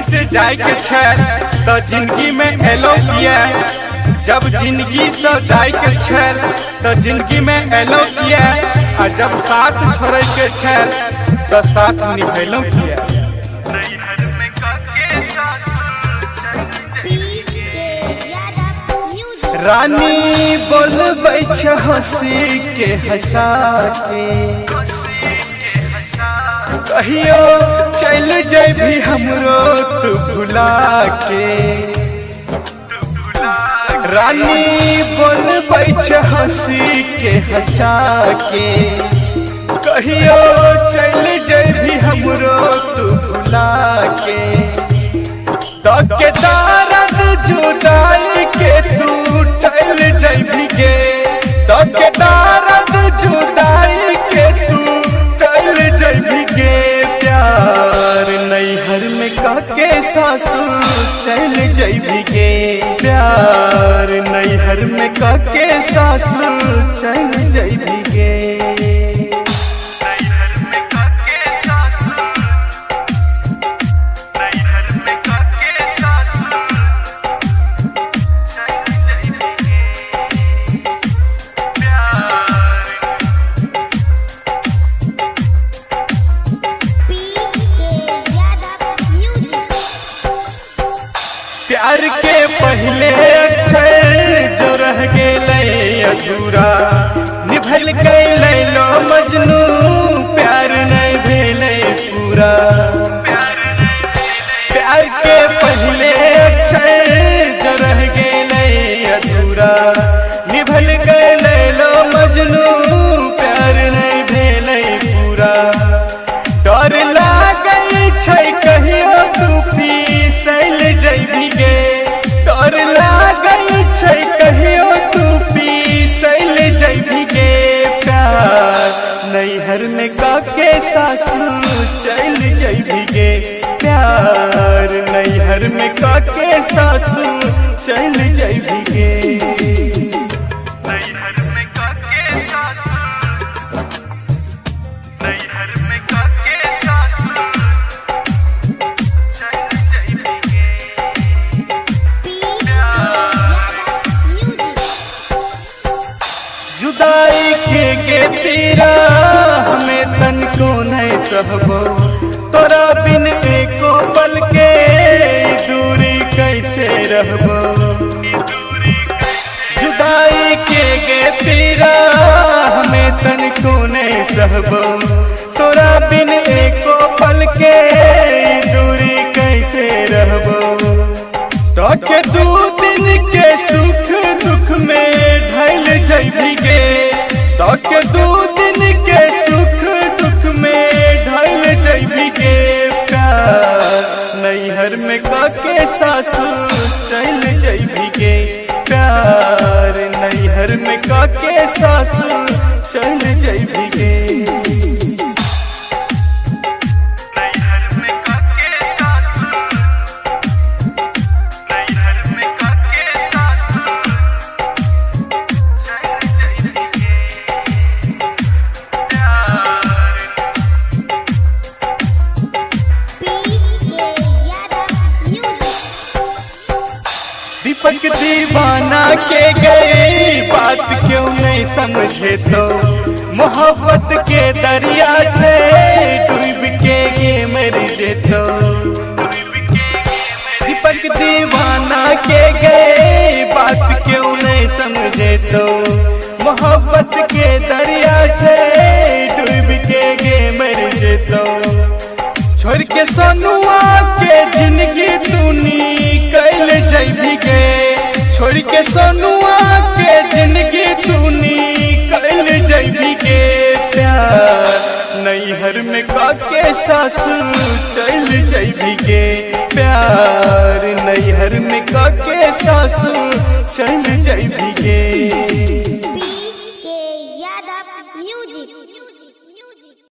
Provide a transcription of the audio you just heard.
से जाय के छै तो जिंदगी में एलो किया। जब जिंदगी से जाय के छै तो जिंदगी में एलो किया, आ जब साथ छोड़े के छै तो साथ निभैलो किया। रानी बोलबै छै हंसी के हंसा के, कहियो चल जेबी हमरो तू भुला के। रानी बोलबै छै हंसी के हंसा के, कहियो चल जेबी हमरो तू भुला के। तो के दर्द जुदाई के तू टल जेबी गे, तो के दर्द जुदाई के तू टल जेबी गे। प्यार नैहर में काके सासुर चल जेबी गे, प्यार नैहर में काके सासुर चल जेबी गे। प्यार के पहले अक्षर जो रह गेलै अधूरा, निभल गैलै लो मजनू प्यार नहीं भेलै पूरा। प्यार के पहले अक्षर जो रह गेलै अधूरा, निभल गैलै लो मजनू प्यार नहीं भेलै पूरा। डर लागै छै कहियो तू फीसल जैबी गे, डर लागै छै कहियो तू पीसल जैबी गे। प्यार नैहर में काके सासुर चल जैबी गे, प्यार नैहर में काके सासुर चल जैबी गे। नैहर में काके सासुर, नैहर में काके सासुर चल जैबी गे। जुदाई के पीरा हमें तनको नहीं सहबो, तोरा बिन एको पल के दूरी कैसे रहबो। जुदाई के पीरा हमें तनको नहीं सहबो, तोरा बिन एको पल के दूरी कैसे रहबो। तो के दू दिन के सुख दुख में ढल जैबी गे, तो के दू दिन के सुख दुख में ढल जैबी गे। प्यार नैहर में काके सासुर चल जैबी गे, प्यार नैहर में काके सासुर चल जैबी गे। नैहर में काके सासुर, नैहर में काके सासुर चल जैबी गे। प्यार दीपक दीवाना के गए बात क्यों नहीं समझे तो, मोहब्बत के दरिया छे डूब के गे मर जेतो। दीपक दीवाना के गए बात क्यों नहीं समझे तो, मोहब्बत के दरिया छे डूब के गे मर जेतो। छोड़ के सोनुआ के जिंदगी तूनी कैल जैबी गे, छोड़ के सोनुआ के जिंदगी तूनी कैल जैबी गे। प्यार नैहर में काके सासुर चल जैबी गे, प्यार नैहर में काके सासुर चल जैबी गे।